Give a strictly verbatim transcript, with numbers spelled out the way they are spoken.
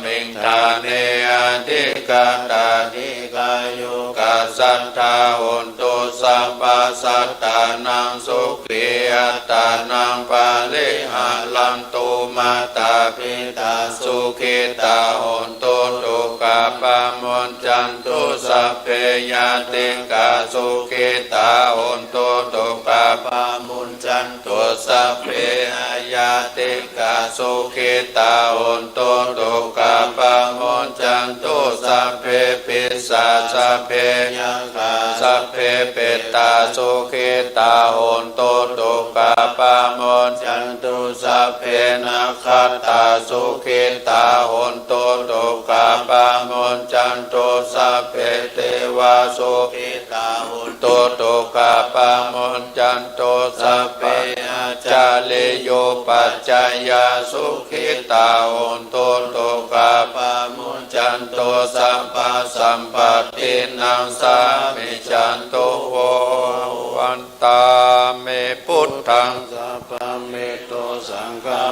miṃ ṭhāne adhigatā dīghāyukā sadā hontu sabbasattānaṃ sukhī attānaṃ pariharantu. Mātā pitā sukhitā hontu dukkhā pamuñcantu sabbe ñātikā sukhitā hontu dukkhā pamuñcantu sabbe aññātikā sukhitā hontu dukkhā pamuñcantu sabbe pisā sabbe yakkhā sabbe petā sukhitā hontu dukkhā pamuñcantu sabbe nakkhattā sukhitā hontu dukkhā pamuñcantu sabbe devā sukhitā hontu dukkhā pamuñcantu sabbe ācariyupajjhāyā sukhitā hontu dukkhā pamuñcantu sabbasampattīnaṃ samijjhantu vo. Vandāmi buddhaṃ